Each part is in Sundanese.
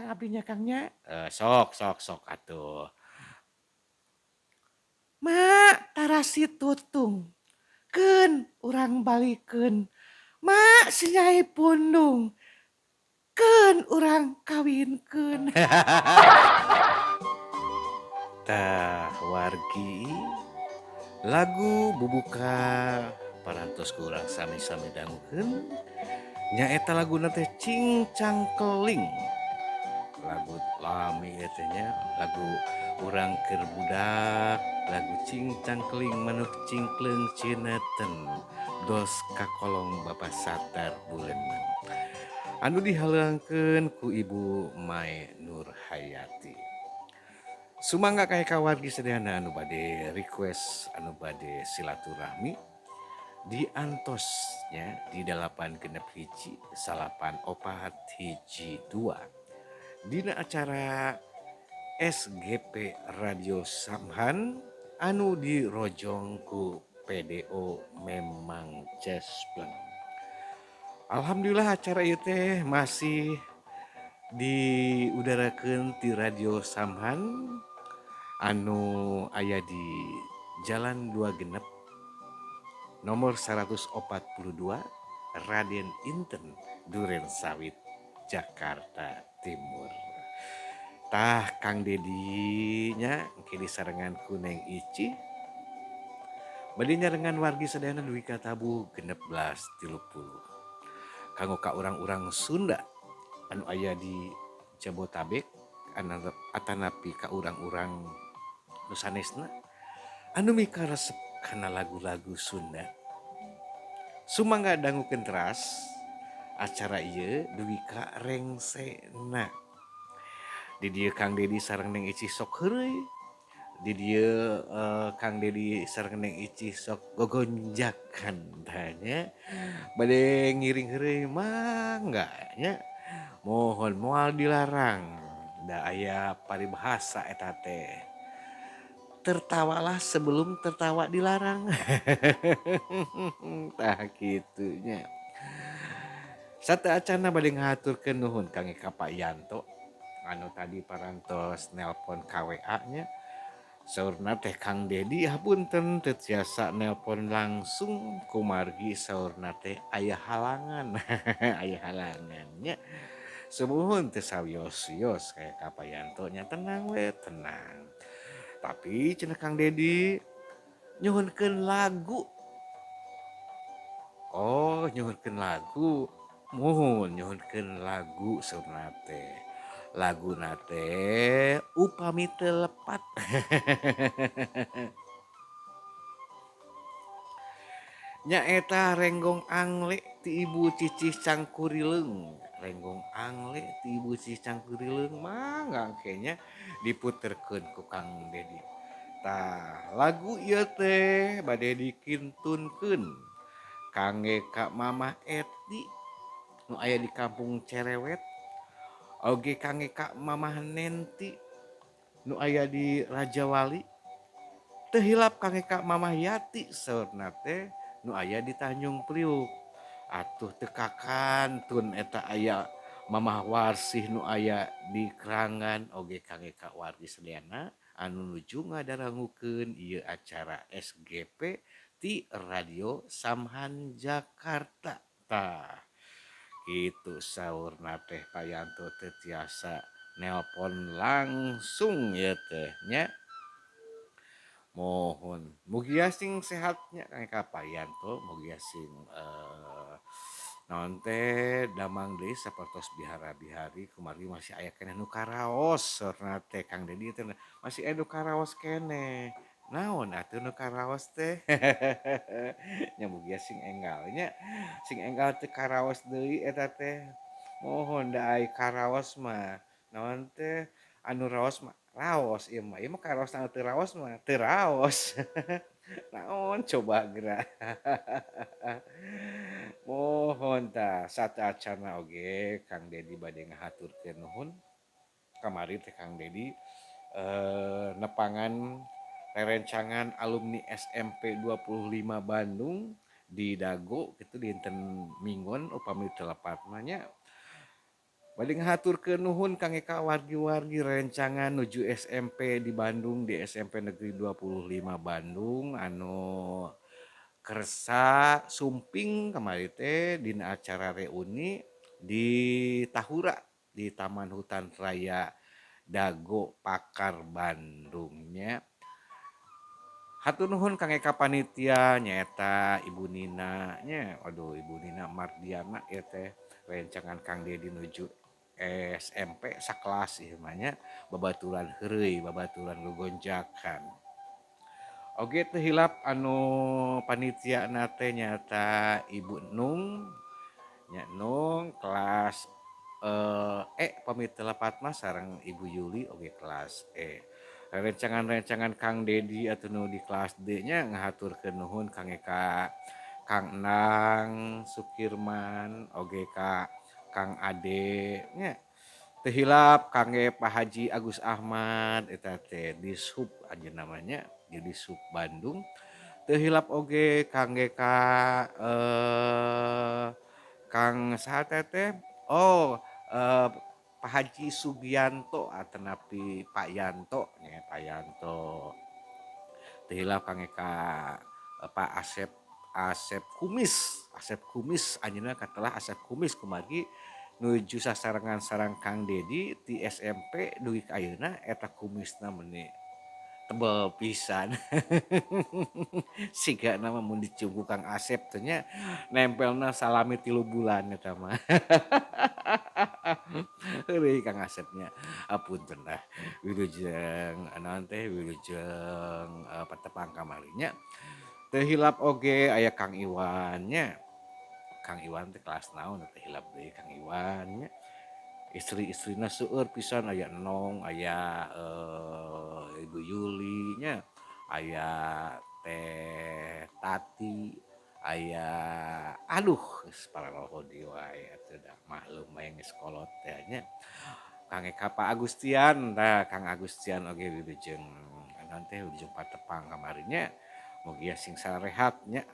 sareng abdi nya Kang nya. Sok sok sok atuh. Mak tarasi tutung keun urang balikeun. Mak si Nyai Pundung keun urang kawinkeun. Tah wargi, lagu bubuka parantos ku urang sami-sami dangukeun nyaeta laguna teh Cingcang Keling. Lagu lami ieu teh nya, lagu urang keur budak, lagu Cingcang Keling manuk cingkleung cineten dos kakolong Bapa Satar Buleuneng. Anu dihaleuangkeun ku Ibu Mae Nurhayati. Sumangga ka wargi sadayana anu bade request, anu bade silaturahmi, diantos nya di 861 9412 dina acara SGP Radio Samhan anu dirojong ku PDO Memang Cespleng. Alhamdulillah, acara ieu teh masih diudarakeun ti Radio Samhan anu aya di Jalan Dua Genep nomor 142, Raden Inten, Duren Sawit, Jakarta Timur. Tah, Kang Dedi nya engke disarengan ku Neng Ici bade nyarengan wargi sadayana dugi ka tabuh 16.30 kanggo ka urang-urang Sunda anu aya di Jabotabek atanapi ka urang-urang nu sanesna anu mikaresep kana lagu-lagu Sunda. Sumangga dangukeun teras acara ieu dugi ka rengsena. Di dieu Kang Dedi sareng Neng Ici sok heureuy. Di dieu Kang Dedi sareng Neng Ici sok gogonjakan tah nya. Bade ngiring heureuy mangga nya. Mohon moal dilarang, da aya paribahasa eta teh. Tertawalah sebelum tertawa dilarang. Tah, kitu nya. Sateuacanna bade ngahaturkeun nuhun kangge ka Pak Yanto anu tadi parantos nelpon ka WA nya. Saurna teh, "Kang Dedi, hapunten teu tiasa nelpon langsung kumargi," saurna teh, "aya halangan." Aya halangan nya. Sumuhun, teu sawios-wios kaya ka Pak Yanto nya, tenang we, tenang. Tapi cenah Kang Dedi nyuhunkeun lagu. Oh, nyuhunkeun lagu. Muhun, nyuhunkeun lagu saurna teh. Laguna teh Upami Teu Lepat. Nyaeta Renggong Angle ti Ibu Cicih Cangkurileung. Renggong Angle ti Ibu Cicih Cangkurileung mangga engke nya diputerkeun ku Kang Dedi. Tah, lagu ieu teh bade dikintunkeun kangge ka Mamah Eti nu aya di Kampung Cerewet, oge kangge ka Mamah Nenti nu aya di Rajawali, teu hilap kangge ka Mamah Yati saurna teh nu aya di Tanjung Priuk. Atuh teu kakantun eta aya Mamah Warsih nu aya di Krangan, oge kangge ka wargi sadayana anu nuju ngadarangukeun ieu acara SGP ti Radio Samhan Jakarta. Tah, kitu saurna teh Pak Yanto teu tiasa nelpon langsung ieu teh nya. Mohon mugia sing sehat nya ka Pak Yanto, mugia sing naon teh, damang deui sapertos bihara-bihari, kumargi masih aya keneh nu karaos saurna teh Kang Dedi teh masih aya nu karaos keneh. Naon atuh nu karaos teh? Nya mugia sing enggal nya, sing enggal teu karaos deui eta teh. Mohon, da ai karaos mah naon teh, anu raos mah raos ieu mah, ieu mah karaos anu teu raos mah teu raos. Naon coba geura. Mohon, tah sateuacanna oge Kang Dedi bade ngahaturkeun nuhun. Kamari teh Kang Dedi nepangan rerencangan alumni SMP 25 Bandung di Dago kitu dinten Minggon upami teu lepat mah nya. Bade ngahaturkeun nuhun kangge ka wargi-wargi rencangan nuju SMP di Bandung, di SMP Negeri 25 Bandung anu kersa sumping kamari teh dina acara reuni di Tahura di Taman Hutan Raya Dago Pakar Bandung nya. Hatur nuhun kangge ka panitia nyaeta Ibu Nina nya. Aduh, Ibu Nina Mardiana ieu teh rencangan Kang Dedi nuju SMP sakelas ieu mah nya, babaturan heureuy, babaturan gogonjakan. Oge teu hilap anu panitia teh nyaeta Ibu Nung nya, Nung kelas E pami teu lepat mah, sareng Ibu Yuli oge kelas E. Rencangan-rencangan Kang Dedi atau nu di kelas D nya, ngahaturkeun nuhun kangge ka Kang Enang Sukirman oge ka Kang Ade nya. Teu hilap kangge Pak Haji Agus Ahmad, eta teh Dishub anjeunna mah nya, di Dishub Bandung. Teu hilap oge kangge ka Kang saha teh, oh, Pak Haji Sugianto atanapi Pak Yanto nya, Pak Yanto. Teu hilap kangge ka Pak Asep, Asep Kumis, Asep Kumis anjeunna katelah Asep Kumis kumargi nuju sasarengan sareng Kang Dedi ti SMP dugi ka ayeuna eta kumisna meuni tebel pisan. Sigana mah mun dicium ku Kang Asep teh nya, nempelna salami 3 bulan eta mah. Heureuy Kang Asep nya. Apunten lah, wilujeng naon teh, wilujeng patepang kamari nya. Teu hilap oge aya Kang Iwan nya. Kang Iwan teh kelas naon teh, hilap deui Kang Iwan nya. Istri-istrina seueur pisan, aya Enong, aya Ibu Yuli nya, aya Teh Tati, aya, aduh, geus paraloho deui wae atuh da maklum bae geus kolot teh nya. Kangge ka Pak Agustian tah, Kang Agustian oge wilujeng naon teh, wilujeng patepang kamari nya. Mugia sing sarehat nya,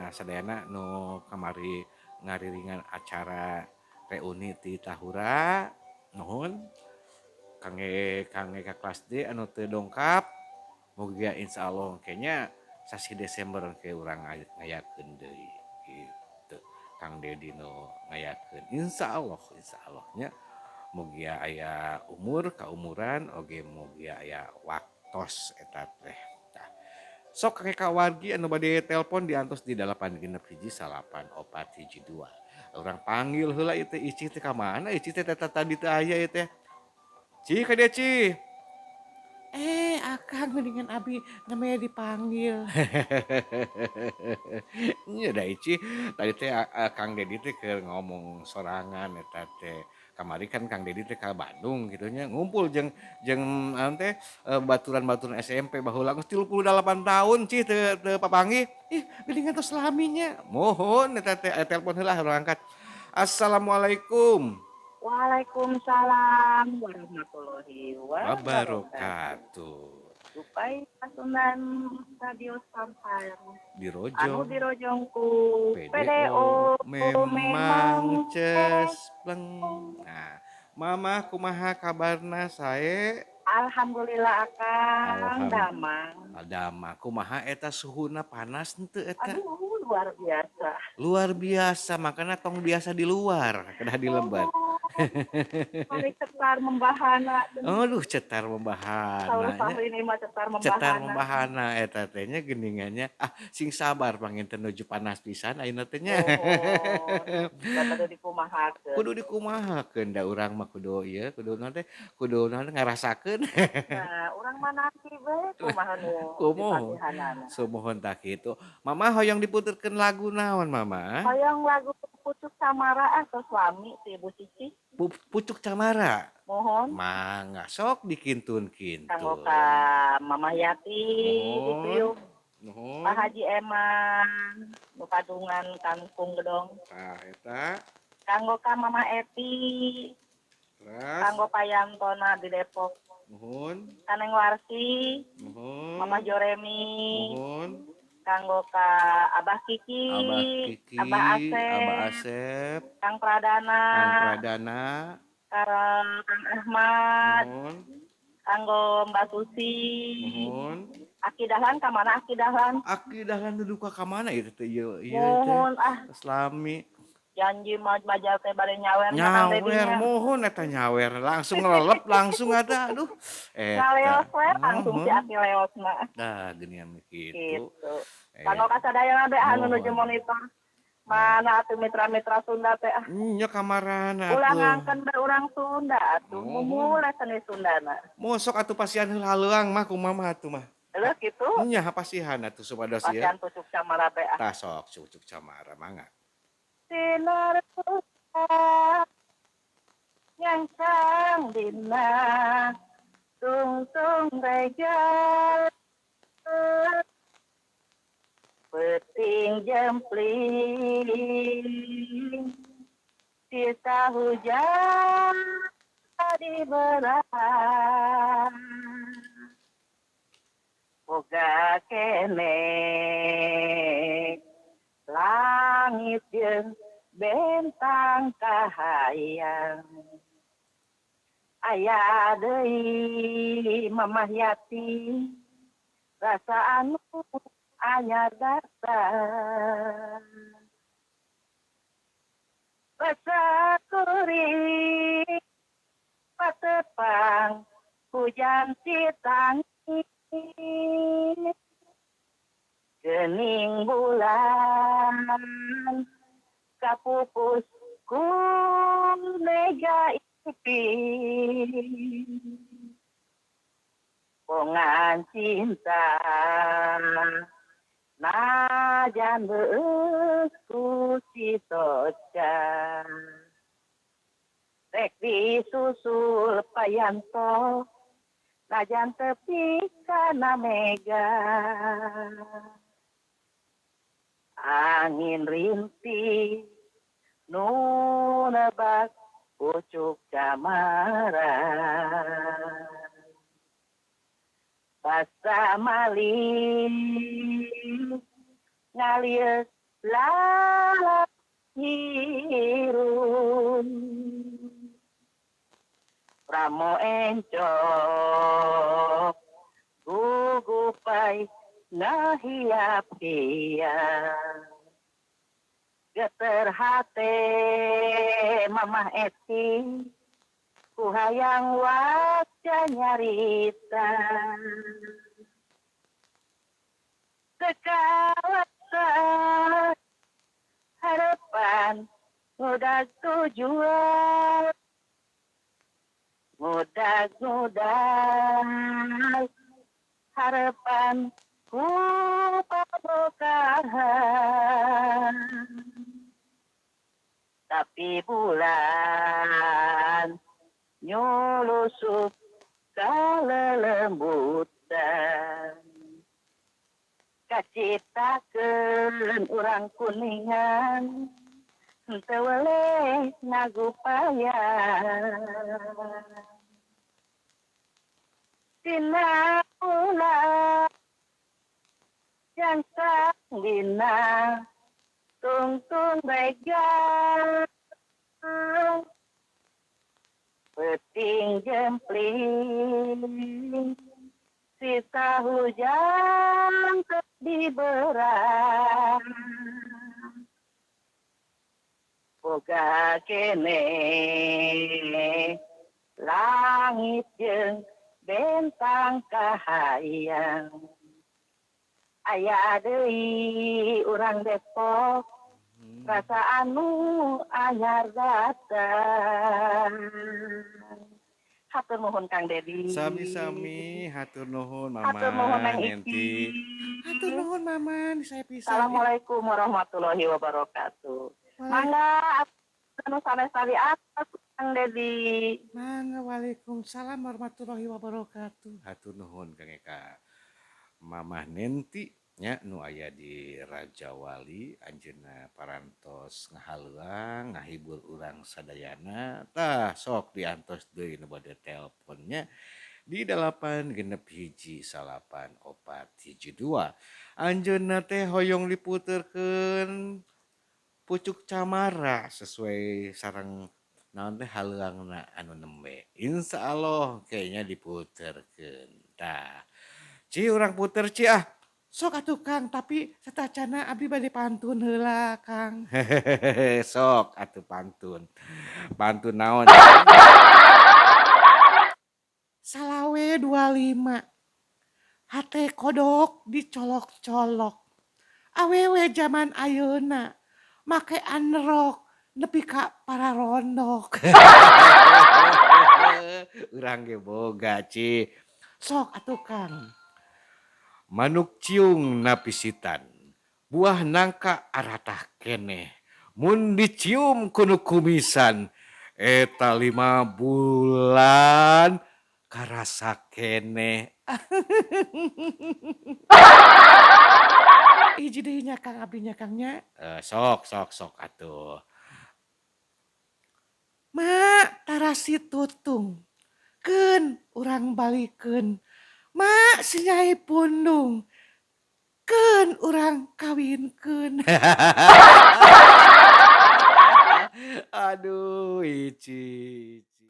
sadayana nu kamari ngariringan acara reuni ti Tahura. Nuhun kangge kangge ka kelas D anu teu dongkap, mugia insyaallah engke nya sasih Desember engke urang ngayakeun deui kitu. Kang Dedi nu ngayakeun, insyaallah, insyaallah nya, mugia aya umur kaumuran oge mugia aya waktos eta teh. Tah, sok kangge ka wargi anu bade telepon diantos di 861 9412. Urang panggil heula ieu teh Ici teh, ka mana Ici teh tadi teh aya ieu teh. Ci, ka dieu Ci. Eh, Akang, geuningan abi namanya dipanggil. Nya da Ici tadi teh Kang Dedi teh keur ngomong sorangan eta teh. Kamari kan Kang Dedi teh ka Bandung kitu nya, ngumpul jeung jeung naon teh, baturan-baturan SMP baheula geus 38 tahun Ci teu teu papanggih. Ih, geuningan tos lami nya. Muhun eta teh, aya telepon heula urang angkat. Assalamualaikum. Waalaikumsalam warahmatullahi wabarakatuh. Wabarakatuh. Dupai Pasundan Radio Sampan. Dirojong. Anu dirojong ku PDO PDO memang cespleng. Nah, Mama kumaha kabarna, sae? Alhamdulillah, Akang, damang. Damang. Kumaha eta suhuna, panas henteu eta? Aduh, luar biasa. Luar biasa, makana tong biasa di luar, kedah di lebet. Oh, mari cetar membahana. Aduh, cetar membahana Saur nya. Ini mah cetar membahana. Cetar membahana eta teh nya geuningan nya. Ah, sing sabar, panginten nuju panas pisan ayeuna teh nya. Oh, da kudu dikumahakeun. Kudu dikumahakeun, da urang mah kudu ieu, kudu naon teh, kudu naon teh, ngarasakeun. Nah, urang mah nanti we kumaha nu Kumaha? dipasihanana. Sumuhun tah kitu. Mama hoyong diputerkeun lagu naon, Mama? Hoyong lagu Pucuk Camara ah, tos lami ti Ibu Cici. Pucuk Camara. Mohon. Mangga sok dikintun-kintun. Kanggo ka Mama Yati di Nuhun. Priuk, Nuhun. Pak Haji Eman, nu padungan Kangkung Gedong. Tah eta. Kanggo ka Mama Eti, Terus. Kanggo Pak Yantona di Depok. Nuhun. Ka Neng Warsi, Nuhun. Mama Joremi, Nuhun. Kanggo ka Abah Kiki, Abah Kiki, Abah Asep, Abah Asep, Kang Pradana, Kang Pradana, Karo Kang Ahmad, Muhun. Kanggo Mbak Susi. Muhun. Aki Dahlan ka mana, Aki Dahlan? Aki Dahlan duka ka mana ieu teh, ieu ieu teh? Muhun ah. Lami. Janji mau majal teh bade nyawer nya, Kang Dedi Nyawer nya. Muhun eta nyawer langsung ngelelep langsung eta, aduh eta. Ngaleos we langsung si Muhun. Aki leosna. Dah geuningan kitu. Gitu. Eh. Kanggo kasadayana be anu nuju Muhun. Monitor. Mana atuh mitra-mitra Sunda teh ah. Nya kamarana Ulah atuh. Ngangkeun be urang Sunda atuh. Muhun. Mumule seni Sundana. Mosok atuh pasihan heula haleuang mah kumaha mah atuh mah. Leuh kitu. Nya pasihan atuh supados ieu. Pasihan Pucuk Camara teh ah. Tah sok Pucuk Camara, mangga. Sinar nyangsang dina tungtung reja, peuting jempling sisa hujan di berat, boga keneh langit jeung bentang kahayang. Aya deui Mamah Yati, rasa anu anyar datang, rasa kuring patepang hujan sitangis, gening bulan kapupus ku mega ipin, bongan cinta najan beus ku si soca, rek disusul payanto najan tepi kana mega, angin rintih nu nebak pucuk camara, basa maling ngalir lalap hirun, ramo encok gugupai ngahiap-hiap, geter hate Mamah Eti ku hayang wajah nyarita Tekawasa harapan ngudag tujuan, ngudag ngudag harapan ku pabokahan, tapi bulan nyulusup kalelembutan, kaciptakeun urang Kuningan henteu weleh ngagupayan. Dina bulan jangkang dina tungtung regang, peuting jempling sisa hujan diberang, boga keneh langit jeung bentang kahayang. Aya deui urang Depok rasa anu anyar datang. Hatur nuhun, Kang Dedi. Sami-sami, hatur nuhun Mama Hatur nuhun, Neng Nenti. Iki. Hatur nuhun Mama, saya pisan. Assalamualaikum warahmatullahi wabarakatuh. Mangga anu sanes tadi atas, Kang Dedi. Mangga, waalaikumsalam warahmatullahi wabarakatuh. Hatur nuhun Kang Eka. Mamah Nenti nya nu aya di Rajawali, anjeunna parantos ngahaluang ngahibur urang sadayana. Tah sok diantos deui nu bade teleponnya di 8 6 1 9 4 1 2. Anjeunna teh hoyong diputerkeun Pucuk Camara sesuai sareng Naon teh haleuangna anu nembe. Insyaallah kayaknya diputerkeun. Tah. Ci, urang puter, Ci, ah. Sok atuh, Kang, tapi satacana abdi bade pantun heula, Kang. Sok atuh pantun. Pantun naon? Salawe 25. Hate kodok dicolok-colok. Awewe jaman ayeuna make unrok nepi ka pararondok. Urang ge boga, Ci. Sok atuh, Kang. Manuk ciung napisitan, buah nangka aratah keneh, mun dicium ku nu kumisan, eta 5 bulan karasa keneh. Hiji deui nya, Kang, abdi nya, Kang, nya. Eh, sok sok sok atuh. Mak tarasi tutung, keun urang balikeun. Mak si Nyai pundung, keun urang kawinkeun. Aduh, Ici, Ici.